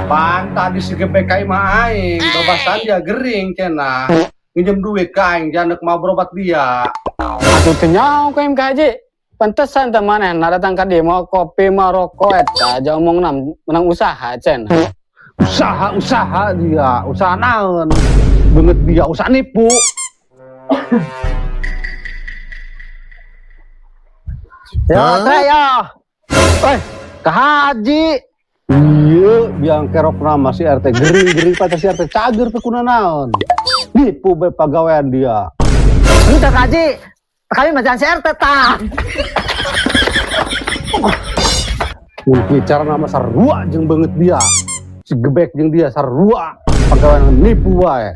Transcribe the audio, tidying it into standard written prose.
Pan tadi si gebek ka imah aing, babasan dia gering cenah. Nginjem duit ka aing jangan mau berobat dia. Atuh teu nyaho ka Ka Haji. Pantesan teh manehna datang ka dieu mau kopi mau rokok eta aja omongna menang usaha cenah. Usaha usaha dia, usaha naon? Beungeut dia usaha nipu. Yo, Tre, yo. Eh, Ka Haji. Iya, biang kerok nama si RT gering-gering pada si RT cager teu kuna naon. Nipu be pagawean dia. Ini Ka Haji. Kami macam si RT tah. Mun bicara nama sarua jeung beungeut dia. Si gebek jeung dia sarua pagawean nipu wae.